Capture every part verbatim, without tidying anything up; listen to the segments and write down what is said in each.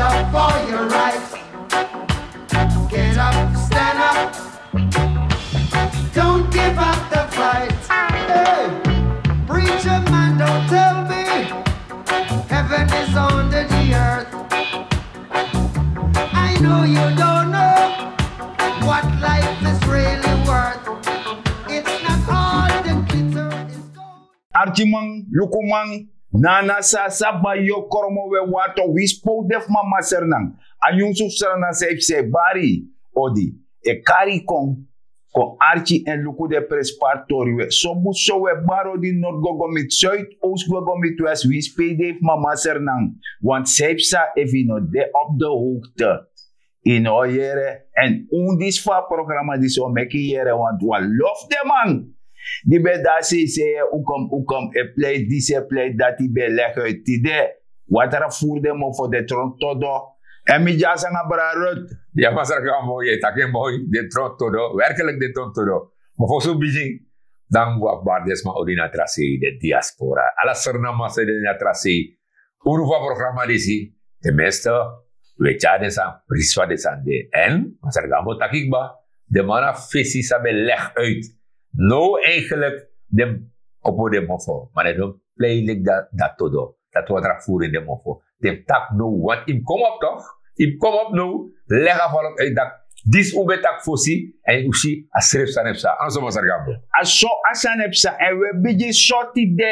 Up for your right. Get up, stand up. Don't give up the fight. Hey, preacher man, don't tell me heaven is under the earth. I know you don't know what life is really worth. It's not all the glitter is gold. Arkiman, lukuman, nana sasa, bayo, kromo, we wato, wi spow de fu mama Sernan. A nyunsu fu Sernan san e psa e bari odi, e kari kon, kon arki èn luku den prenspari tori. We sobu so we bari odi, nord go go miti zuid, oost go go miti west, wi spow de fu mama Sernan. Want san e psa, efu yu no de op de hoogte, yu no o yere. Èn un disi fu a programa disi o meki yu yere, want wan lofu den man di ben de a seisei, ukom ukom, e pleit disi, e pleit dati, ben e legi uit tide. Watra furu den mofo, den tron todo. Èn mi dyasi nanga bra Ruth. Ya, masra Gambo, yu e taki en moi, den tron todo, werkelijk den tron todo. Ma fosi un bigin, dan wi abi bari den sma odi na tra sei, den diaspora, ala Sernanman san de na tra sei. Unu fu a programa disi, ten minste, wi e tyari den sani prisi fa den sani de. Èn masra Gambo taki kba, den man na fesi san ben legi uit. Now eigenlijk den opo den mofo, ma den no pleit leki dati todo. Dati watra furu ini den mofo. Den taki now, want yu mus kom op toch? Yu mus kom op now, legi a volk uit taki disi un ben taki fosi, èn un si a srefi sani e psa. A no so, masra Gambo? A so a sani e psa, èn wi e bigin so tide.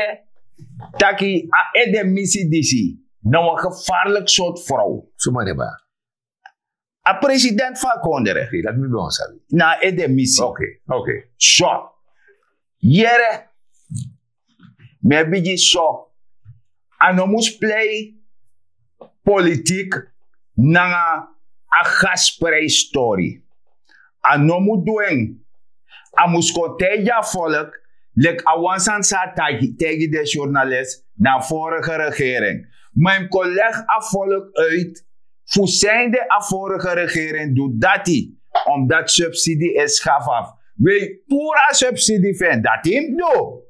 Taki a edemisi disi na wan gevaarlijk soort vrouw. Suma de ba? A president fu a kondre. Oké, dati mi ben wani sabi. Na a edemisi. Oké, oké. So, yere, mi e bigin so. A no mus plei politik nanga a gasprijstori. A no mus du en. A mus kon taigi a volk, leki a wan sani san a taigi, taigi den journalist na a vorige regering. Ma yu mus kon legi a volk uit fu sanede a vorige regering du dati, omdat subsidi e skafu afu. We, puru a subsidi fu en, dati yu mus du.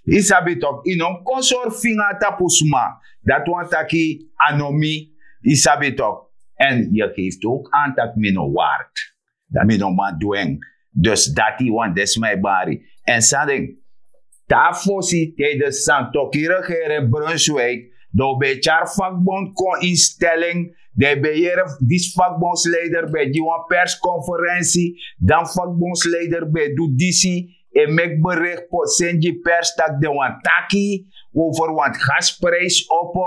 Yu sabi tok, yu no mus kon sori finga tapu sma. Dati wani taki a no mi, yu sabi tok. Èn yu geef tu ook aan taki mi no waard. Dan mi no man du en. Dus dati wan den sma e bari. Èn san den, te a fosi, te den Santoki regering Brunswijk, dan un ben e tyari vakbond kon in stelling, dan yu ben yere disi vakbondsleider ben gi wan persconferentie, dan vakbondsleider ben du disi, e meki bericht, seni gi pers taki den wani taki over wan gasprijs opo,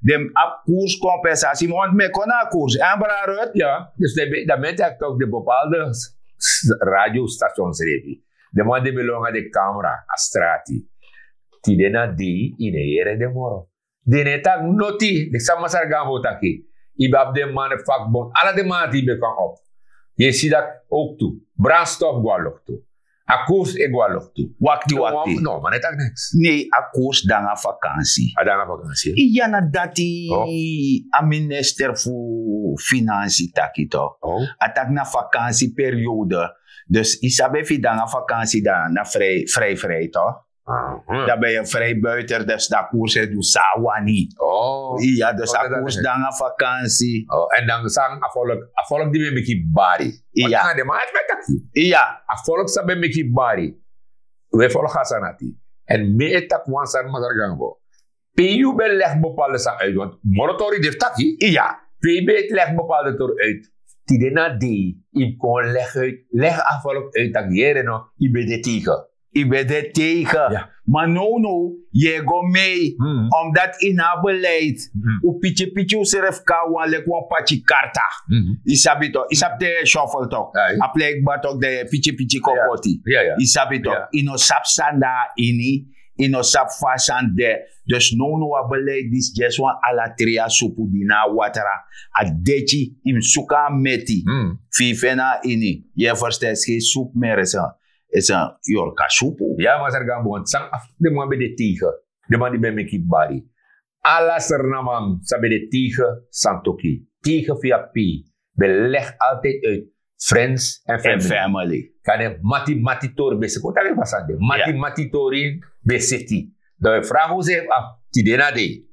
den abi koerscompensatie, want mi e kon na a koers, en bra Ruth? Ya, dus dan ben, dan ben taki toch de bepaalde s-, s-, radiostation srefi. Den man di ben lon nanga den camera a strati. Tide na dei yu no e yere den moro. Den no e taki noti, leki san masra Gambo taki. Yu ben abi den man vakbond, ala den man dati ben kon op. Yu e si dati ook tu. Brandstof go na luktu. A koers e go na luktu. Wakti, wakti. No, man e taki niks. Nee, a koers de nanga vakansi. A de nanga vakansi. Iya, na dati a minister fu finansi taki toch. A taki na vakansi periode. Dus yu sabi efu yu de nanga vakansi dan na vrij, vrij, vrij toch? Dan ben yu vrijbuiter, dus dan a koers e du san a wani. Iya, dus a koers de nanga vakansi. Èn dan san a volk, a volk di ben meki bari. Iya. Na den man e taki. Iya. A volk san ben meki bari. We volg a sani dati. Èn mi e taki wan sani, masra Gambo. Pe yu ben legi bepaalde sani uit, want moro tori de fu taki. Iya. Pe yu ben legi bepaalde tori uit. Tide na dei, yu mus kon legi uit, legi a volk uit taki yere no, yu ben de tegen. Yu ben de tegen. Ya. Ma now now, yu e go mee, omdat yu no abi beleid. Un piki piki unsrefi kon na wan leki wan pati karta. Yu sabi toch, yu sabi te yu e shuffle toch. A plei kba toch, dan yu e piki piki kon poti. Ya, ya. Yu sabi toch, yu no sabi san de na ini, yu no sabi fa a sani de. Dus now now a beleid disi dyaso wan ala tria supu di na a watra. A deki, yu mus suku a meti. Fu yu feni na ini, yu e ferstan, yu e supu mere san. Yu e yorka supu. Ya, masra Gambo, want san a fu den man ben de tegen. Den man di ben meki bari. Ala Sernanman san ben de tegen Santoki, tegen V A P, ben legi altijd uit friends en family. Kan den mati mati tori ben seti. Kon taki fa a sani de. Mati mati tori ben seti. Dan we vraag unsrefi afu, tide na dei,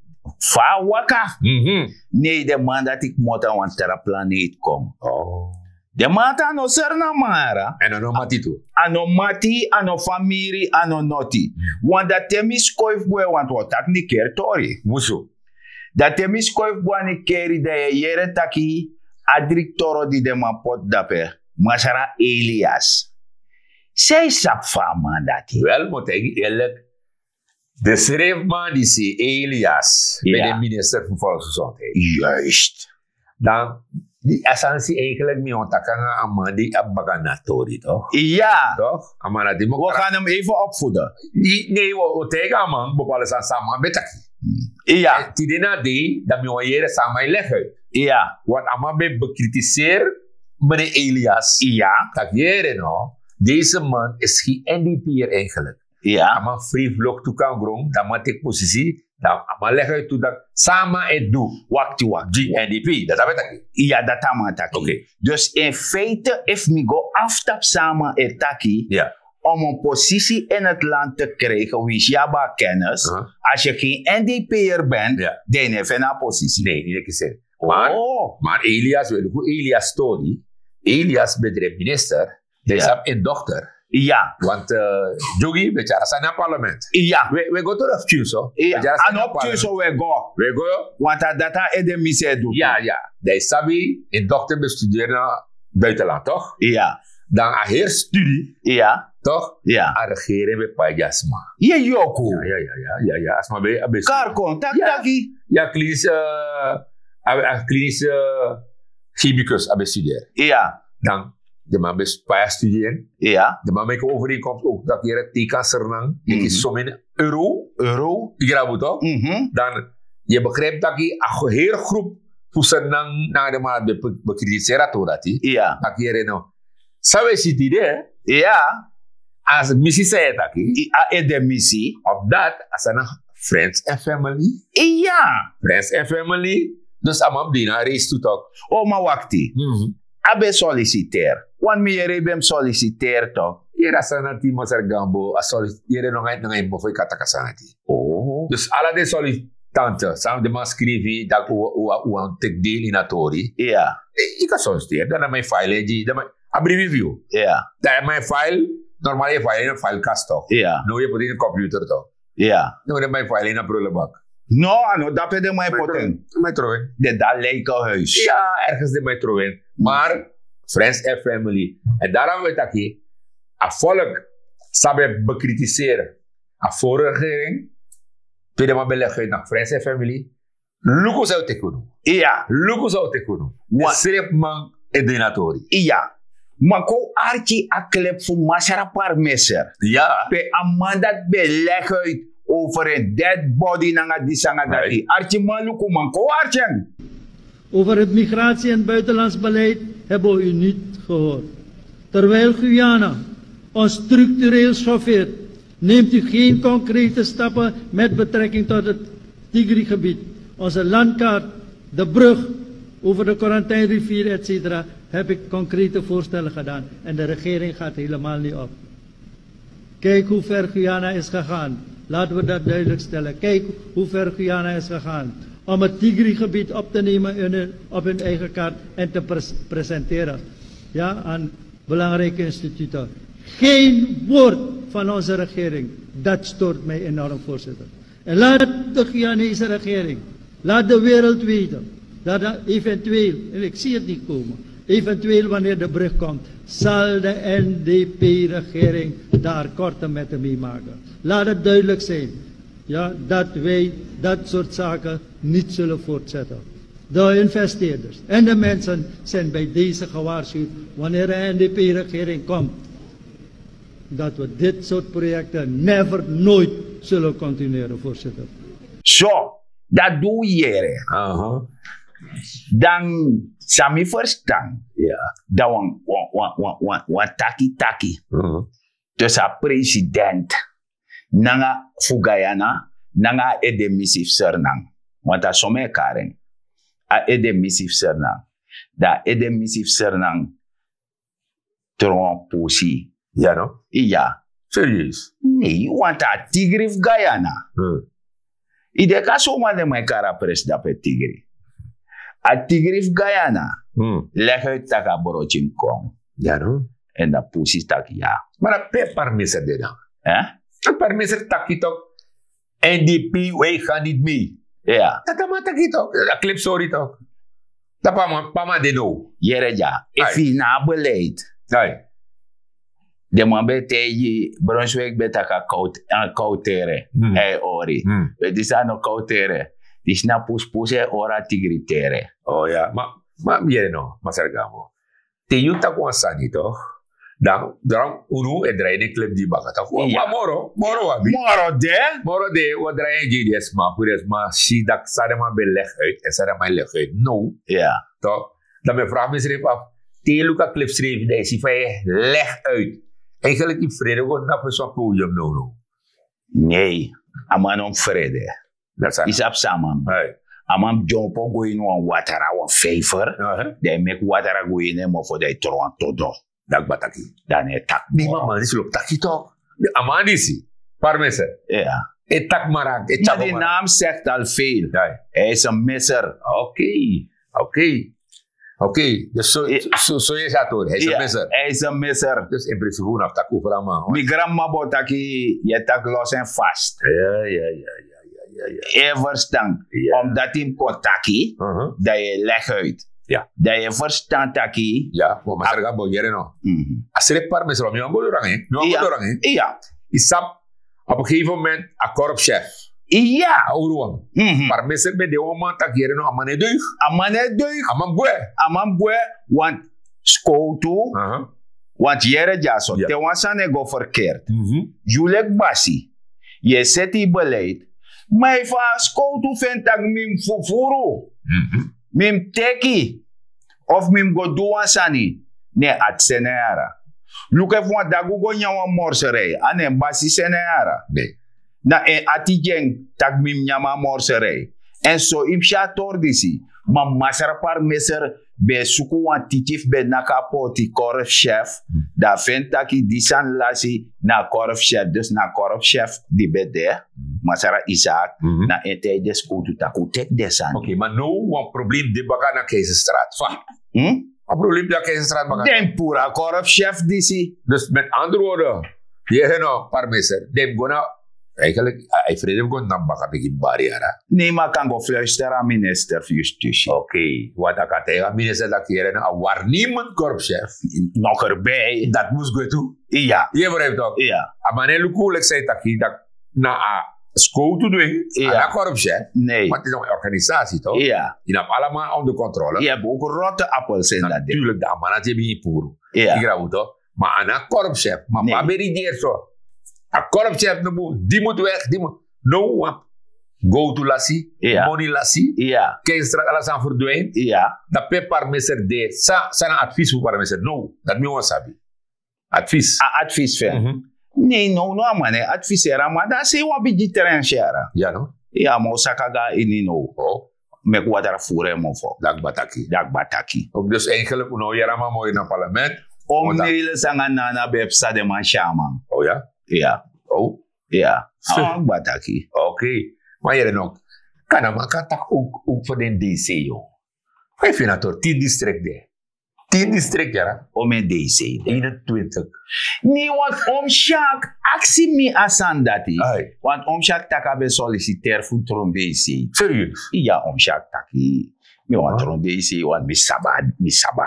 Fa a waka. Nei, den man dati kmoto na wan tra planeet kon. Den man dati a no seri na mara. En a no mati tu. A no mati, a no famiri, a no noti. Wan dati te mi skoifi gwe, want wi o taki nikeri tori. Musu. Dati te mi skoifi gwe a nikeri, dan yu e yere taki a dri toro di den man poti dape, masra Elias. San yu sabi fu a man dati? Wel, mi o taigi yu eerlik. Den srefi man disi, Elias ben de minister fu Volksgezondheid. Juist. Dan a sani si, eigenlijk mi o taki nanga a man di abi baka na tori, toch? Iya. Toch? A man dati, mi o kan hem even opvoeden. Nee, wi o taigi a man bepaalde sani san a man ben taki. Iya. Tide na dei, dan mi o yere san a man e leg uit. Iya. Want a man ben bekritiseer meneer Elias. Iya. Taki: yere no, deze man is geen N D P'er eigenlijk. A man frei vlucht tu kan grong, dan a man teki posisi, dan a man leg uit tu dati san a man e du. Wakti, wakti. Gi N D P, dati a man e taki. Iya, dati a man e taki. Dus in feite, efu mi go aftapu san a man e taki, om een positie in het land te krijgen, winsi yu abi a kennis, als je geen N D P'er bent, dan yu no e feni a positie. Nee, niet gezegd. Maar, maar Elias, we luku Elias story. Elias ben de minister. Dan yu sabi en dochter. Iya. Want Jogi ben tyari a sani na parlement. Iya. We go terug, Chuso. Iya. A no Chuso, we go. We go. Want a dati a ede mi se du. Ya, ya. Dan yu sabi, en dochter ben studeri na buitenland, toch? Iya. Dan a heri studie, iya, toch? Iya. A regering ben pai gi a sma. Ye yoku. Ya, ya, ya, ya, ya, ya. A sma ben, a ben studeri. Kari kon, taki, taki. Ya, klinische, a, a klinische chemicus a ben studeri. Iya. Dan den man ben pai a studie en. Iya. Den man meki overeenkomst ook, taki yere, teki a Sranan, teki someni euro. Euro. Yu grabu, toch? Mhm. Dan yu e begrijp taki a heri groep fu Sranan nanga den man dati ben be-, bekritiseri a tori dati. Iya. Taki yere no. San wi e si tide, iya, a misi san yu e taki. A ede misi. Of dati, a sani na friends and family. Iya. Friends and family. Dus a man ben de na a reis tu, toch. O, ma wakti. Mhm. A ben solisiteri. Want mi yere yu ben solisiteri, toch. Yere a sani dati, masra Gambo, a soli-, yere, no nanga, nanga yu mofo yu kan taki a sani dati. Oh. Dus ala den solitante, san den man skrifi, dati un, un, un wani teki deel ini a tori. Iya. Yu kan solisiteri, dan a man e file gi, dan a man, a brifi fu yu. Iya. Dan a man e file, normaal yu e file ini a filekast, toch? Iya. No, yu e poti ini computer, toch? Iya. No, den man e file ini a prullenbak. No, a no dape den man e poti en. Den man e tron en. Den de na lijkenhuis. Ya, ergens den man e tron en. Maar friends and family. En daarom wi e taki, a volk san ben bekritiseri a vorige regering, pe den man ben leg uit na friends and family, luku san wi teki unu. Iya. Luku san wi teki unu. Wan srefi man e de na tori. Iya. Ma kon arki a klep fu masra Parmeser. Ya. Pe a man dati ben leg uit over en dead body nanga disi nanga dati. Arki man, luku man, kon arki en. Over het migratie- en buitenlands beleid hebben we u niet gehoord. Terwijl Guyana ons structureel schoffeert, neemt u geen concrete stappen met betrekking tot het Tigri-gebied, onze landkaart, de brug over de Quarantijnrivier, et cetera, heb ik concrete voorstellen gedaan en de regering gaat helemaal niet op. Kijk hoe ver Guyana is gegaan. Laten we dat duidelijk stellen. Kijk hoe ver Guyana is gegaan om het Tigri-gebied op te nemen in hun, op hun eigen kaart en te pres-, presenteren, ja, aan belangrijke instituten. Geen woord van onze regering. Dat stoort mij enorm, voorzitter. En laat de Guyanese regering, laat de wereld weten dat er eventueel, en ik zie het niet komen, eventueel wanneer de brug komt, zal de N D P-regering daar korte metten mee maken. Laat het duidelijk zijn, ja, dat wij dat soort zaken niet zullen voortzetten. De investeerders en de mensen zijn bij deze gewaarschuwd, wanneer de N D P-regering komt, dat we dit soort projecten never, nooit zullen continueren, voorzitter. So, dati un yere. Aha. Dan san mi ferstan. Ya. Dan wan, wan, wan taki taki. Mhm. Dus a president nanga fu Guyana, nanga a ede misi fu Sranan. Want a so mi e kari en. A ede misi fu Sranan. Dan a ede misi fu Sranan tron wan pusi. Ya no? Iya. Serieus? Nee, want a Tigri fu Guyana. Hmm. Yu de kan soma den man e kari a presi dape tigri. A tigri fu guyana. Legi uit tak' a broti mus kon. Èn dan pusi tak' ya. Ma na pe parmisi de dan? A parmisi taki tok. Èn di pi wei gan niti mei. Dati a man taki tok, a klip sori tok. Dati pa man de now. Yere dya, efu yu na a beleid. Den man ben e taigi brunswik ben taki a kowtere. A e ori. We disi a no kowtere. Disi na puspusu e ori a tigri tere. Oya, ma mi yere no masargamo. Te yu taki wan sani tok, dan unu e drai den klip di baka tok. Moro moro wan abi. Moro de. Wi o drai en gi den sma fu den sma si dati san den man ben legi uit èn san den man e legi uit now. Tok, dan mi e fragi misrefi afu. Te yu luku a klip srefi dan yu si fa yu e legi uit. Eigenlik yu frede go na fesi wan podium now now. Nei, a man no mus frede. Yu sabi san a man mus du? A man mus dyompo go ini wan watara wan feifer. Dan yu meki watara go ini en mofo dan yu tron wan todo. Dan a kba taki. Dan a no e taki moro. Nei ma a man disi lobi taki tok. A man disi parmese. E taki mara e tyari. Ma di naam zegt al veel. Hij is een misser. Okei. Okei. Okei, dus so yu e si a tori, hij is een misser. Hij is een misser. Dus in principe unu abi taki over a man. Mi granmama bo taki yu e taki los en fast. Yu e verstan? Omdati yu mus kon taki, dan yu e legi uit. Dan yu e verstan taki. Ya, ma masarga bo yere no. A srefi parmese lo mi wan go dorange mi wan go dorange. Yu sabi. Op een gegeven moment a korpschef. Iya. A uru wan. Parmese ben de wan man taki yere no a man e duigi. A man e duigi. A man gwe. A man gwe. Want skowtu. Want yere dyaso te wan sani e go verkeerd. Yu leki basi, yu e seti yu beleid. Ma efu a skowtu feni tak' mi mus fufuru, mi mus teki, of mi mus go du wan sani, ne en ati seni en yara. Luku efu wan dagu go nyan wan morserei a ne en basi seni en yara. Na en ati gi en tak' mi mus nyan mi a morserei. Èn so yu mus si a tori disi. Ma masra parmeser ben e suku wan titi fu ben naki a poti korpschef. Dan a feni taki di sani lasi na a korpschef dus na a korpschef di ben de. Masra isaak, na en taigi den skowtu tak' un teki den sani. Ma now wan problem de baka na keiserstraat fa? Wan problem de na keiserstraat baka. Den puru a korpschef disi. Dus met andere woorden, yere no parmeser den mus go na. Eigenlik a e frede fu go na baka bigin bari yara. Nei ma a kan go fluister a minister fu justisi. Okei, want a kan taigi a minister daki yere no a warnimend korpschef. Noger bij dati mus gwe tu. Iya. Yu e breibi tok. A man no e luku leki san yu taki dati na a skowtu du en. A na korpschef. Nei ma disi na wan organisasi tok. Yu na abi alamal onder kontrole. Yu abi ouk rotte appels in dati. Natuurlik dan a man dati e bigin puru. Yu grabu tok. Ma a na korpschef ma pa ben rigeri so. A korpschef no bun di mus wek di mus. No wan gowtu lasi, moni lasi. Keinstra ala sani ferdwin. Dan pe parmeser de san na advis fu parmeser no dati mi wan sabi. Advis. A advis fu en. Nei no no a man e adviseri a man dan sei wan bigi trensi yara. Ya ma o saka go na ini no. Meki watra furu en mofo. Dan kba taki. Dan kba taki. Dus eigenlik un no yere a man moro ini a parlement. Om neile sanga nana ben e psa den man si a man. O ya. Ya. O ya. A wan kba taki. Okei. Ma yere no kan a man kan taki owk owk fu den dc. Fa yu feni a tori tin distrik de. Tin distrik yara. Om en dc de. Eenentwintig. Nei want om syak aksi mi a sani dati. Want om syak taki a ben solisiteri fu tron dc. Serieus? Ya om syak taki mi wan tron dc want mi sabi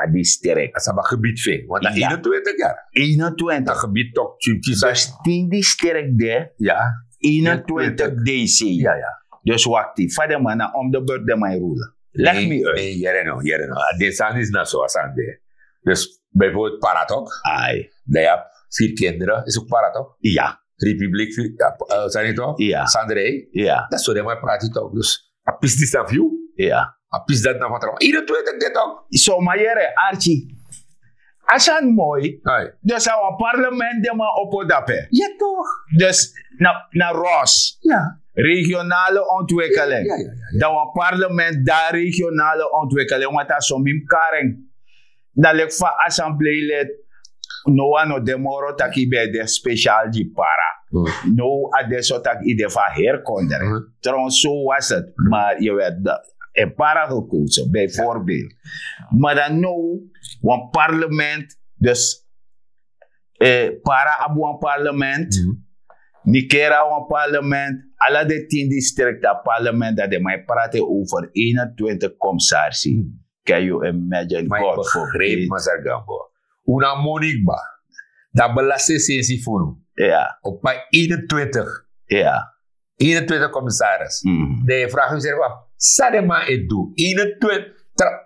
a distrik. A sabi a gebied fu en want a eenentwintig yara. Eenentwintig. A gebied tok tyin tyin. Distrik de. Ya. Eenentwintig dc. Ya ya. Dus wakti fa den man na om de burt den man e rule. Leg mi uit. Yere no yere no a den sani disi na so a sani de. Dus bijvoorbeeld paratok. Ai. Dan yu abi firi kendere is ook paratok. Ya. Republiek firi sani tok. Ya. Sandrei. Ya. Dan so den man e prati tok dus a pisi disi na fu yu. Ya. A pisi dati na fu a trawan yu no tu ete de tok. So man yere arki. A sani moi. Dus a wan parlement den man opo dape. Ya tok. Dus na ros. Ya. Regionale ontwikkeling. Dan wan parlement dan regionale ontwikkeling want a so mi mus kari en. Dan leki fa assembleilid no wan no de moro taki yu ben e de spesial gi para. No, a de so taki yu de fu a heri kondre. Trouwens, so was het. Maar je werd en para gekozen, bijvoorbeeld. Maar dan no, wan parlement, dus eh, para abi wan parlement, Nikera abi wan parlement, ala de tin district abi parlement, dan den man e prati over eenentwintig komsarsi. Can you imagine? God forbid. Masargambo, un na moni kba. Dan belastingsensi fu unu, op pai eenentwintig, eenentwintig commissaris. Dan yu e vraag yusrefi, san den man e du? Eenentwintig.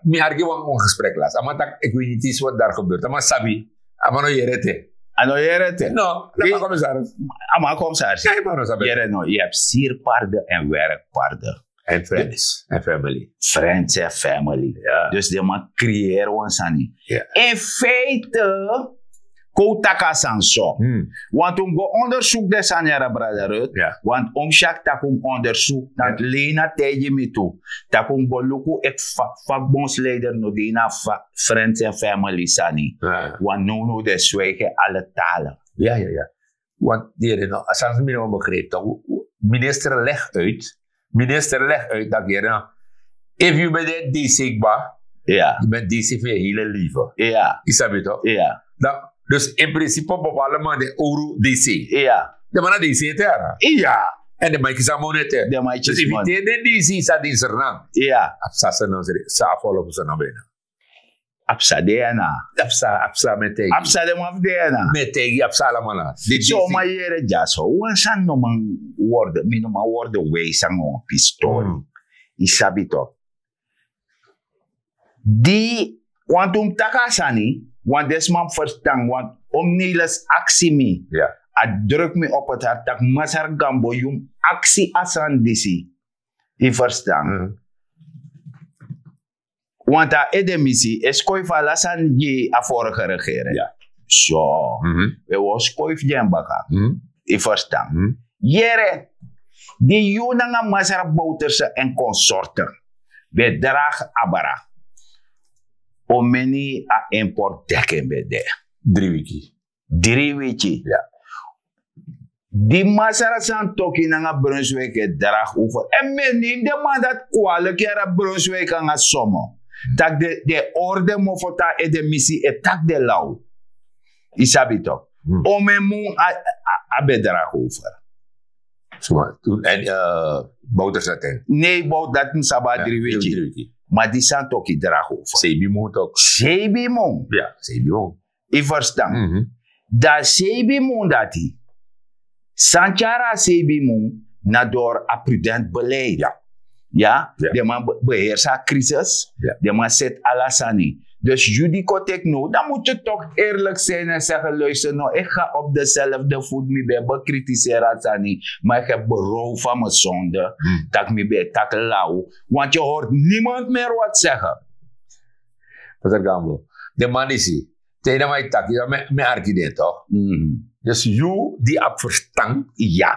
Mi arki wan wan gesprek lasi, a man taki, ik weet niet eens wat daar gebeurt, a man sabi. A man no yere ete. A no yere ete. No, a man commissaris. A man commissaris. Yere no, yu abi sirparde en werkparde. En friends en family. Friends en family. Dus den man creëer wan sani. In feite, kon un taki a sani so. Want un go onderzoek den sani, yara brada Ruth. Want un si aki taki un onderzoek, dan lena taigi mi tu, taki un go luku eki vakbondsleider no de ini a friends en family sani. Want nownow den sweigen alle talen. Ya ya ya. Want yere no, a sani mi no begrijp, toch? Minister leg uit. Minister leg uit dat, yere no, efu yu ben de DC kba, yu ben DC fu yu hele leven. Yu sabi toch? Dan, dus in principe bepaalde man de owru DC. Den man na DC ete, yara. En den man e kisi a moni ete. Dus efu yu teri den DC, san de ini Sranan? A psa Sranan, san a folo fu Sranan bena? A psa de na. A psa, a psa, mi e taigi. A psa de man fu de na. Mi e taigi, a psa alamala. So man, yere dyaso, wan sani no man worden, mi no man worden wijs nanga wan pistori. Yu sabi toch? Di, want un mus taki a sani, want den sma mus verstan, want Om Nelis aksi mi, a druk mi op het hart, taki Masra Gambo, yu mus aksi a sani disi. Yu verstan? Want a edemisi e skoifi ala sani gi a vorige regering. So, we wi o skoifi gi en baka. Yu verstan? Yere, di yu nanga Masra Bouterse en konsorte ben dragi abra, omeni a import deki en ben de? Dri wiki. Dri wiki. Di Masra Santoki nanga Brunswijk e dragi over, en mi e nemi den man dati kwalik, yara, Brunswijk nanga Somo, tak' den e hori den mofo tan, edemisi e taki den law. Yu sabi tok'? Omeni mun a ben dragi over? Suma? En Bouterse ten? Nei, Bout dati mus abi a dri wiki. Ma di Santoki dragi over, seibi mun tok'. Seibi mun. Yu verstan? Dan seibi mun dati, san tyari a seibi mun, na dori a prudent beleid. Ya, den man beheersi a crisis. Den man seti ala sani. Dus yu di kon teki now, dan mus yu tok' eerlik zijn en segi: luister now, ik ga op dezelfde voet. Mi ben e bekritiseri a sani, ma ik heb berouw van mi sonde, tak' mi ben e taki law. Want yu hori nimand meri wati segi. Pastor Gambo, den man disi, te den man e taki, mi arki den tok'. Dus yu di abi ferstan, ya,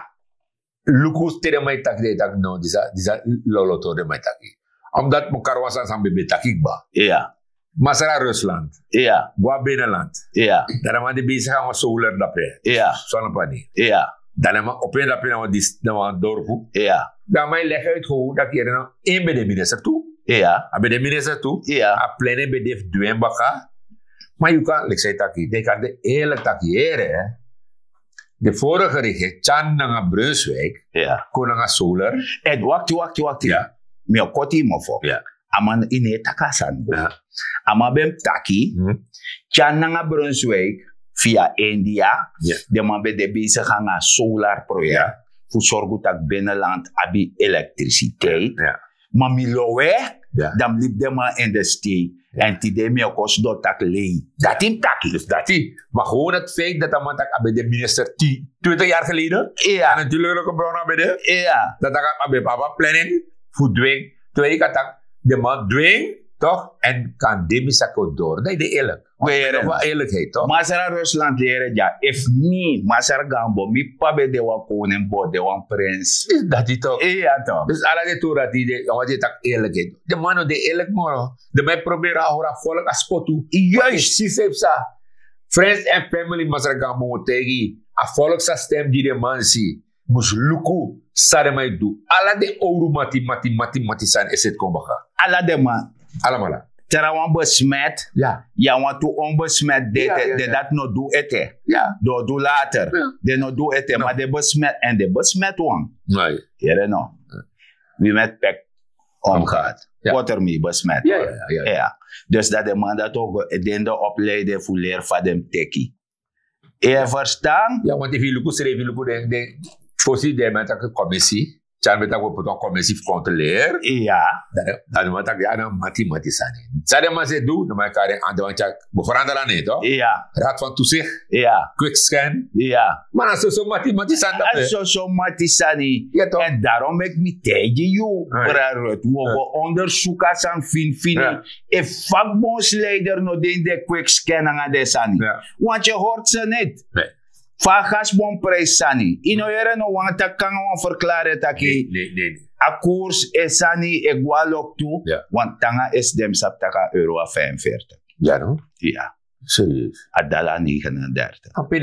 luku te den man e taki, den e taki: no, disi a lolotori den man e taki. Omdati mi o kari wan sani san mi ben e taki kba. Masra Rusland, go na binnenland. Dan den man de bezig nanga wan solar dape, zonnepaneel. Dan den man opo en dape na wan dorpu. Dan a man e legi uit, go, tak' yere no, en ben de minister tu. A ben de minister tu. A plan en ben de fu du en baka. Ma yu kan, leki san yu taki, den kan de eerlik taki: yere, de vorige regering, Tyan nanga Brunswijk, kon nanga solar. En wakti, wakti, wakti. Mi o koti yu mofo. A man, yu no e taki a sani go. A man ben mus taki, Tyan nanga Brunswijk, via India, den man ben de bezig nanga a solar project fu sorgu tak' binnenland abi elektrisiteit. Ma mi lowe, dan mi libi den man in de steek. En tide mi o kon sidon taki lei. Dati mi taki. Dus dati. Ma gewoon het feit dat a man taki a ben de minister tien, twintig jaar geleden. En natuurlijke bron a ben de. Dat a ben papa planning fu dwing. Terwijl yu kan taki, den man dwing, toch? En kan de mi saki o dori. Dan yu de eerlijk. Fu eerlijkheid, toch? Masra Rusland, yere dya, efu mi, Masra Gambo, mi p'pa ben de wan koning, bo de wan prins. Dati tok'. Iya tok'. Dus ala den tori dati, den, wan di e taki eerlijkheid, den man no de eerlijk moro. Den man e proberi a hori a volk a spotu. Juist. Si san yu psa. Friends en family, Masra Gambo, mi o taigi yu. A volk sa stem gi den man si, mus luku san den man e du. Ala den owru mati mati mati mati sani e seti kon baka. Ala den man. Alamala. Trawan besmet. Ya. Ya wantu on besmet de. Den dati no du ete. Den o du later. Den no du ete ma den besmet èn den besmet wan. Yere no? Wi met pek omgehad. Koter mi besmet. Dus dati den man dati o go den de opleiden fu leri fa den mus teki. Yu e ferstan? Ya want efu yu luku srefi yu luku den fosi den man taki komisi, tyari ben taki wi o poti wan komisi fu kontroleri. Ya. Dan den man taki ya na mati mati sani. San den man se du den man e kari en anti wan tyari, wi ferandra nen to? Ya. Rad fan tusik. Ya. Kwik scan. Ya. Ma na soso mati mati sani. Soso mati sani. Èn darom meki mi taigi yu, brada Ruth, wi o go ondersuku a sani finifini. Efu fakbonsleider no de ini den kwik scan nanga den sani, want yu hori se neti. Fa a gasbon prijsi sani yu no yere no wani taki kanga wan ferklari e taki a koers e sani e go na loktu. Want nanga esi den mus sabi tak' a euro a vijfenveertig. Ya no? Ya. Serieus. A dala negenendertig. Pe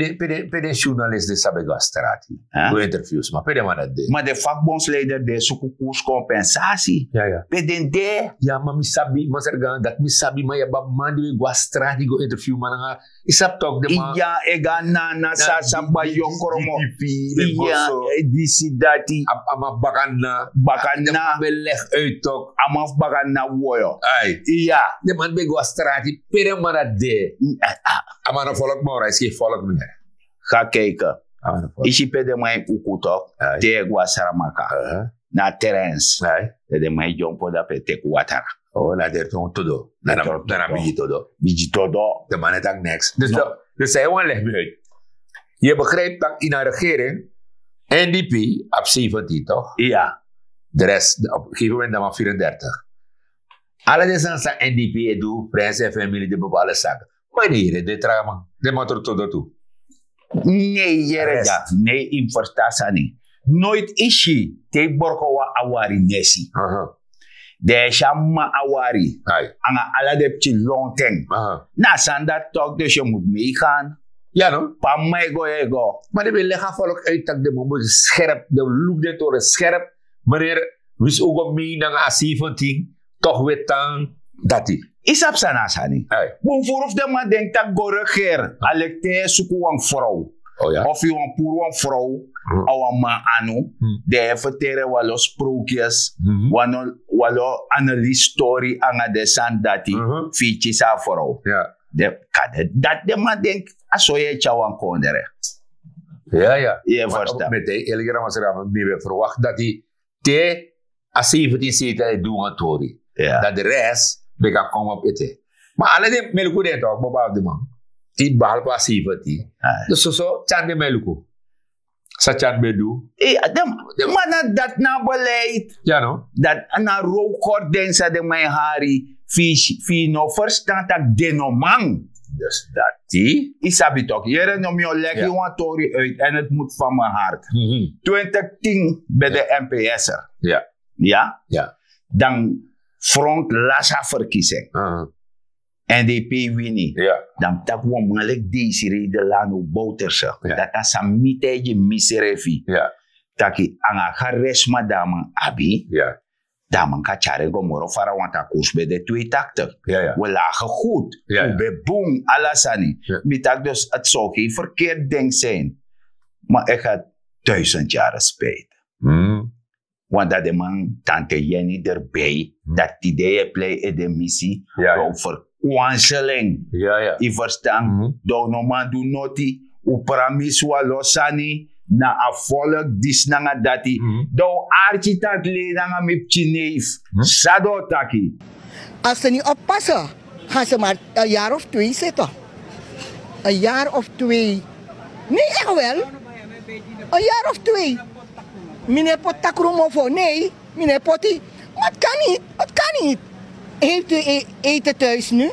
den journalist den sabi go na strati go interview sma pe den man dati de? Ma den fakbonsleider den e suku koers kompensasi. Pe den de? Ya ma mi sabi masra gan dati mi sabi ma yu abi a man di wi go na strati go interview man nanga yu sabi tok den man. Ya e go na nana sasa bayokromo. Disi dati. A man fu baka nana. Baka nana. A man fu baka nana woyo. Iya. Den man ben go na strati pe den man dati de. A man no folk moro a isi folok mi. Ga kijken. Isi pe den man e kuku tok te e go na sramaka na trens. Den man e dyompo dape teki watara. Na deri ton todo na na bigi todo. Bigi todo. Den man e taki neks dus. San yu wan legi mi uit. Yu e begrijpi tak' ini a regering n d p abi seventin tok? Iya. De res op gegeven moment dan man vierendertig. Ala den sani san n d p e du prinsi en famili de bepaalde sake. Ma yu no yere den traman den man tru todo tu. Nei yere dya. Nei yu mus ferstan sani. Noiti yu si te yu borko wan awari nesi, den e si a mama awari nanga ala den pikin lonten. Na a sani dati tok dus yu mus meigan. Ya no? Pe a mama e go yu e go. Ma den ben legi a folk uit tak' den man mus skerp den mus luku den tori skerp. Meneer, winsi un go mei nanga a seventin, tok' un e tan dati. Yu sabi san na a sani? Bun furu fu den man denki tak' go regeri a leki te yu e suku wan frow of yu wani puru wan frow a wan man anu, den e ferteri en wan lo sprokies, wan lo analyse tori nanga den sani dati. Fu yu kisi a frow. Dati den man denki a so yu e tyari wan kondre. Yu e ferstan? Met en elke ramasra mi ben verwakti dati te a seventin seitel e du wan tori, dan de res ben kan kon op ete. Ma ala den mi e luku den tok baba abi den man, behalve a seventin. Dus soso tyari den mi e luku. San tyari ben du? Ma na dati na a beleid. Dati na a rowkordin san den man e hari. Fu yu no ferstan tak' den no man. Dus dati yu sabi tok' yere no mi o legi wan tori uit en heti mutu fan mi hart. Twintig tin ben de m p s er. Ya. Dan front lasi a ferkisi en. N d p wini. Dan mi taki wan man leki deisi rede lanu bowterse. Dati a san mi taigi mi srefi, taki nanga a karisma di a man abi, dan a man kan tyari en go moro fara wantu a koers ben de tweetaktig. We lagen goed. We ben bun ala sani. Mi taki dus a ti so gen ferkeerd ding zijn. Maar ik had duizend jaren spijt. Want dat de man tante Jenny erbij, dat tide e plei e de misi, dan verkwanseling. Yu verstan? Dan no man du noti. Un pramisi wan lo sani na a volk disi nanga dati. Dan un arki taki lei nanga mi pikin neif. San den o taki? Als ze niet oppassen, gaan ze maar een jaar of twee zitten. Een jaar of twee. Nee, echt wel. Een jaar of twee. Meneer Potakrumofo, nee, meneer Potti. Het kan niet, het kan niet. Heeft u e- eten thuis nu?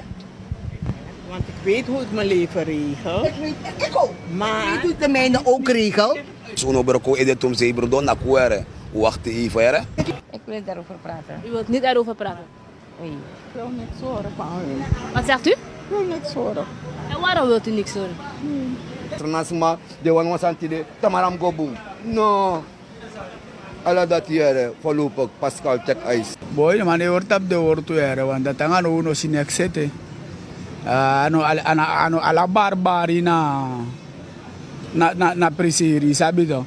Want ik weet hoe ik mijn leven regel. Ik weet, ik ook. Maar ik weet hoe ik de mijne ook regel. Suno broko ede tum sei brudo na kuere. Wacht even here. Ik wil het daarover praten. U wilt niet daarover praten? Nee. Ik wil niks horen van hun. Wat zegt u? Ik wil niks horen. En waarom wilt u niks horen? Tra na sma, den wani wan sani tide, tamara mi go bun. No. Ala dati yere, voorlopig Pascal tek ice. Boi, den man no e hori tapu den wortu yere, want dati nanga now un no si neks ete. A no ala, a no, a no ala bari bari na, na, na, na prisiri, yu sabi toch.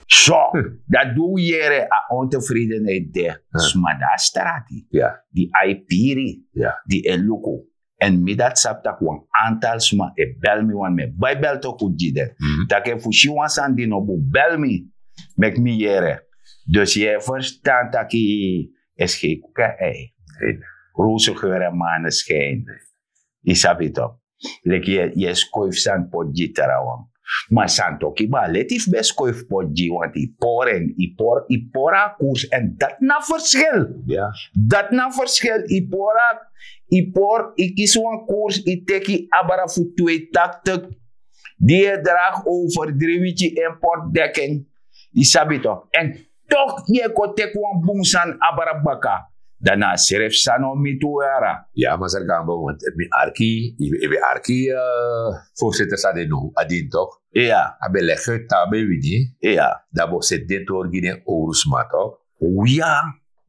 So, dati di un yere a ontevredenheid de, sma de na strati, di e piri, di e luku. Èn mi dati sabi tak' wan antal sma e bel mi, want mi e bai bel toku gi den. Tak' efu un si wan sani di no bun, bel mi, meki mi yere. Dus yu e ferstan tak' yu e skei kuku, ei, rozengeure maneschijn. Yu sabi toch. Leki yu e, yu e skoifi sani poti gi trawan. Ma santoki ba leti fu ben skoifi poti gi, want yu pori en, yu pori, yu pori a koers, èn dati na verschil. Dati na verschil. Yu pori a, yu pori, yu kisi wan koers, yu teki abra fu twee tachtig, di yu e dragi over dri wiki importdekking. Yu sabi toch. Èn toch yu e kon teki wan bun sani abra baka. Dan na a srefi sani o miti un yara. Ya, masra Gambo, want efu mi arki, efu mi arki, voorzitter san de now, a dini toch. A ben legi uit, a ben wini. Dan bo seti den tori gi den owru sma toch. Ya.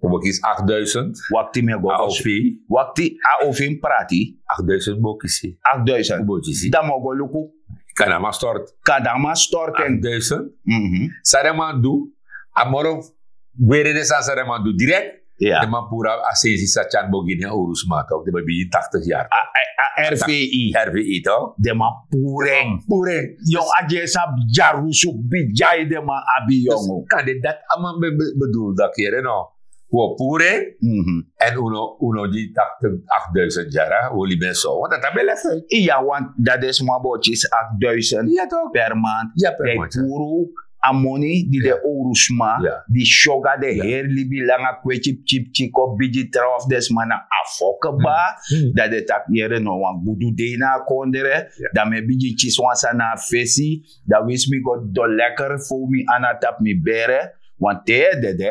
Bo kisi achtduizend. Wakti mi e go a ofi. Wakti, a ofi mi prati. Achtduizend bo kisi. Achtduizend. Bo kisi. Dan mi o go luku. Kan a man stort. Kan a man stort en. Achtduizend. San den man du, a moro weri den sani san den man du direct. Den man puru a sensi san tyari bo gi den owru sma toch, den ben bigin tachtig yari. A, a, a R V I. R V I toch. Den man puru en. Puru en. Yongu, a di e sabi dyarusu bigi ai den man abi, yongu. Kan de dati a man ben, ben, bedoel dati yere no. Wi o puru en. Èn un no, un no gi tachtig, achtduizend yara, un o libi en so. Want dati a ben lesi. Ya, want dati den sma bo kisi achtduizend per maand. Ya, per maand, ya. Puru a moni di den owru sma, di syoga den heri libi langa, kweti pikin pikin kon bigi trawan fu den sma na a foki kba. Dan den taki yere no, wan gudu dei na a kondre. Dan mi e bigin kisi wan sani na a fesi. Dan winsi mi go didon lekker, fow mi ana tapu mi bere. Want te yu e dede,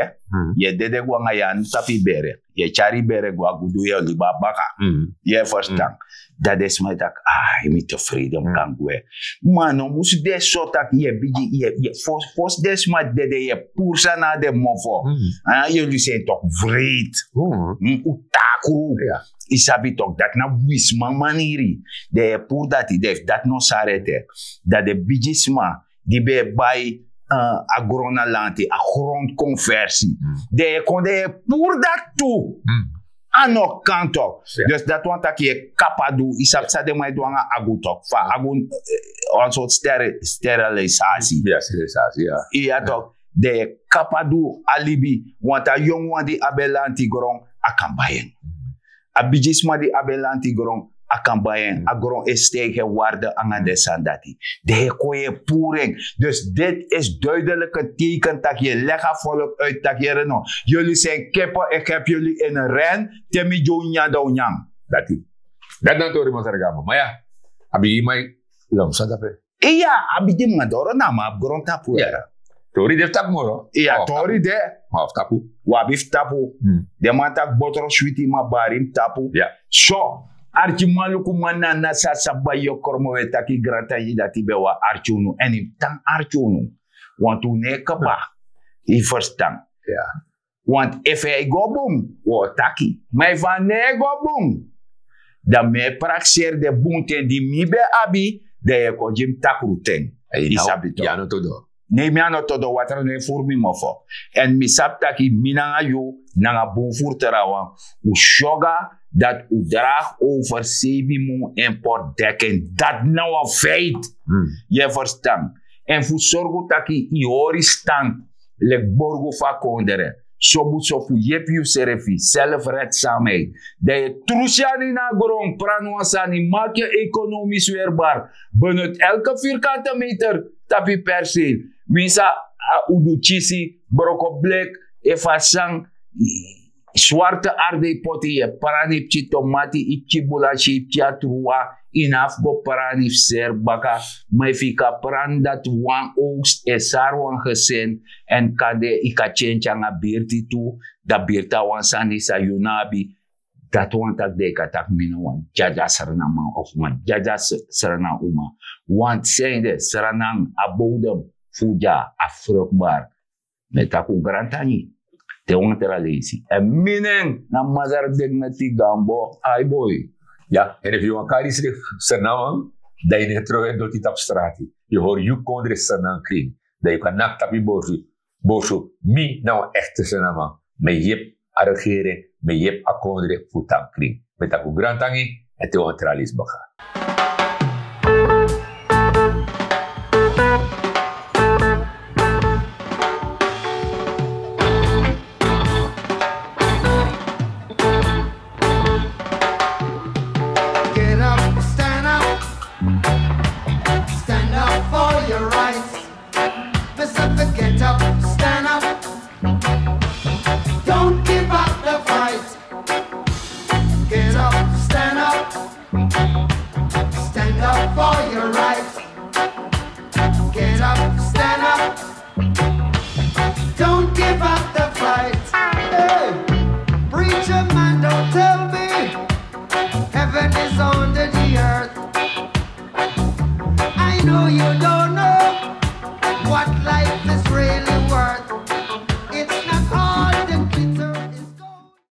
yu e dede go nanga yu anu tapu yu bere. Yu e tyari yu bere go, a gudu yu o libi a baka. Yu e ferstan. Dan den sma e taki, ah, mi tevreden, mi kan gwe. Ma a no musu de so taki yu e bigin, yu e, yu e, fosi, fosi den sma dede, yu e puru sani na den mofo. Yu e lusu en toch wreed. Un takru. Yu sabi toch, dati na wisma maniri. Den e puru dati, den, dati no sari ete. Dan den bigisma di ben e bai, eh, a gron na lanti, a grondconversie. Den e kon, den e puru dati tu. A no kan toch. Dus dati wani taki yu e kaba du, yu sabi san den man e du nanga agu toch. Fa agu, eh, wan sortu stere-, sterilisasi. Ya, sterilisasi, ya. Ya toch. Den e kaba du a libi, want a yongu wan di abi en lanti gron, a kan bai en. A bigisma di abi en lanti gron, a kan bai en. A gron e stijgi en waarde nanga den sani dati. Den e kon, yu e puru en. Dus dit is duidelijk een teken taki yu e legi a volk uit taki yere no, jullie zijn kippen, ik heb jullie in een ren, te mi gi un nyan dan un nyan. Dati. Dati na tori, masra Gambo. Ma ya, a bigi mai, lon san dape. Iya, a bigi man doro na man abi grontapu, ya. Tori de fu tapu moro. Iya, tori de. Ma fu tapu. Wi abi fu tapu. Den man taki botro switi, ma bari mus tapu. So, arkiman, lukuman, na, na san sa bai yu o kromo, wi e taki grantangi dati ben wani arki unu. Èn yu mus tan arki unu. Want un no e kaba. Yu ferstan. Want efu a e go bun, wi o taki. Ma efu a no e go bun, dan mi e prakseri den bun ten di mi ben abi, dan yu e kon gi mi takru ten. Yu sabi toch. Yu a no todo. Ne, mi a no todo, watra no e furu mi mofo. Èn mi sabi taki mi nanga yu, nanga bun furu trawan, un syoga dati un dragi over seibin mun importdekking. Dati na wan feit. Yu e ferstan. Èn fu sorgu taki yu hori stand leki borgu fu a kondre. Sobu so fu yepi yusrefi, zelfredzaamheid. Dan yu e trusi yu anu ini a gron, prani wan sani, maak yu ekonomisch weerbaar. Benut elke vierkante meter tapu yu perceel. Winsi a udu kisi, broko bleki, efu a san, swarte aardappel poti, yu e prani, yu pikin tomati, yu pikin bulansi, yu pikin atruwa, yu no abi fu go prani fu seri baka. Ma efu yu kan prani dati, wan oogst e sari wan gezin, èn kande yu kan tyentyen nanga birti tu, dan birti na wan sani san yu no abi. Dati wani taki den kan taki mi no wan dyadyasra na man of wan dyadyasra na uma. Want sende sra nan a bodem fu dya a frukbar. Mi e taki un grantangi. Te wan tra leisi èn mi nen na masra dignity gambo. Ai boi. Ya, en efu yu wan kari srif sernaman, dan yu no e trowe doti tapu strati. Yu hori yu kondre sernan krin. Dan yu kan naki tapu yu borsu. Borsu, mi na wan ekte sernaman. Mi e yepi a regering, mi e yepi a kondre fu tan krin. Mi e taki un grantangi. Èn te wan tra leisi baka.